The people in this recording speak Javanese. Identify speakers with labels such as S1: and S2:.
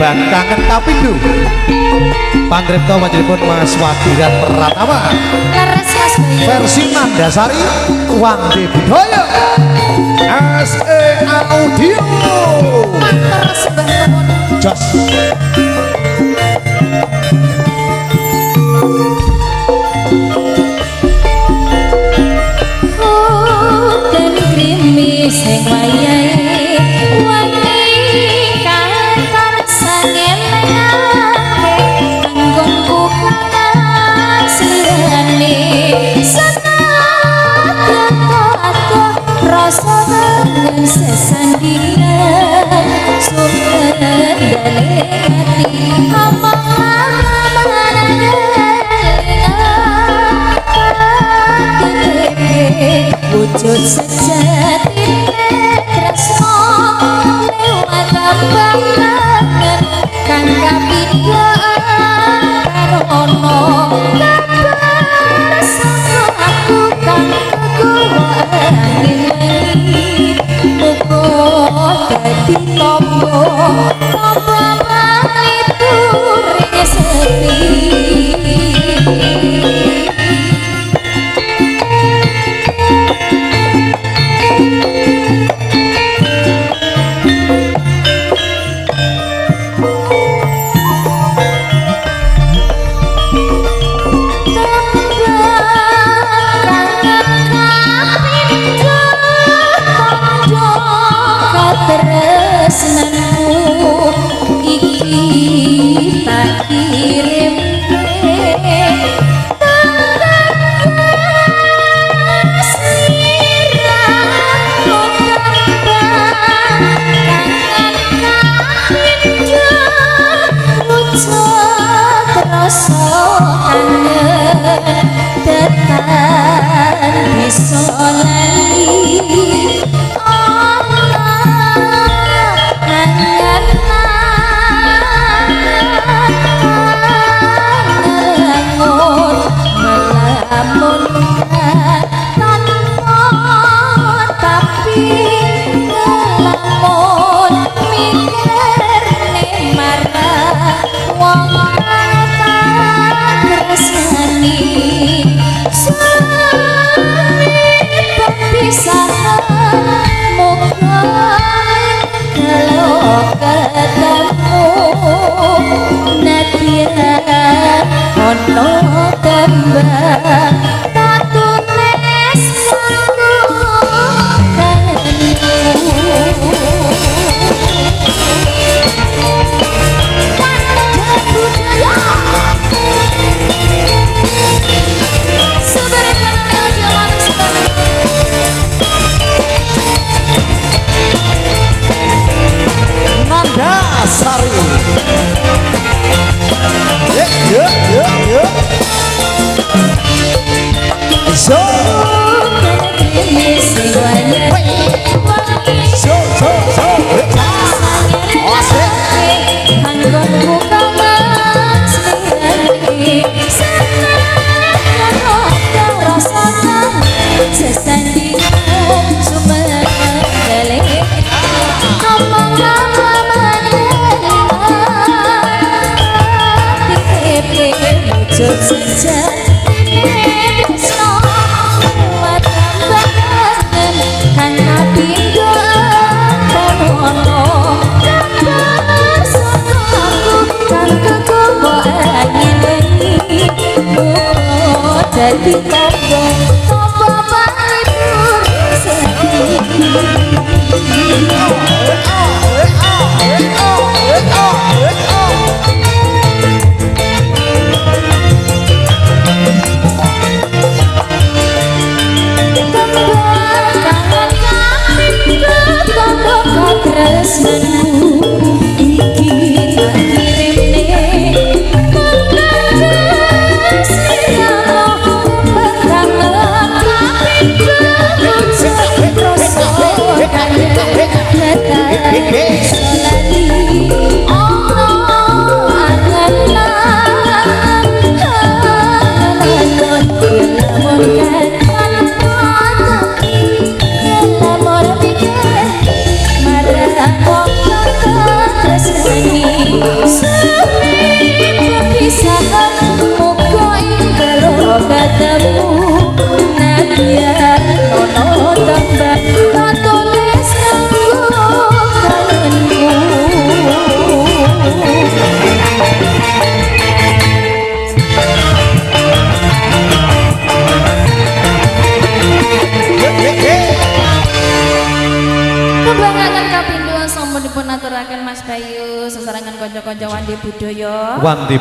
S1: tembang kangen kapindho. Pangripta panjenenganipun Mas Wagiran Pratama.
S2: Leres Mas Bayu.
S1: Versi Nandasari Wande Budaya SE Audio.
S2: Matur sembah nuwun.
S1: Jos.
S2: Udan grimis sing wayahe wangi katon sangelake anggonku kangen slirane senadyan adoh rasa kangen sesandingan sumendale ati amang wujud sejati tresno lewat tembang kangen kang kapindho ono kabar saka aku kang kegawa angin wengi muga dadi tombo tombo paliture sepi. Tresnanku iki tak kirim kangen tetan bisa lali. Ono tembang tak tulis aku kangenmu. Budaya Super Ekonomi Audio Matur.
S1: Nandasari. Yeah, yeah, yeah, yeah. So, so, so, so.
S2: Dadi tombo tombo palipur sedih. Tembang kangen kapindho tombo katresnanku iki tak kirimne marang wong. kangenmu. Nadyan ono tambah tak tulis kanggo kangenmu. Kebanggaan kapindho sampun dipun aturaken, Mas Bayu, sesarengan kanca-kanca Wandi Budaya.
S1: Wandi.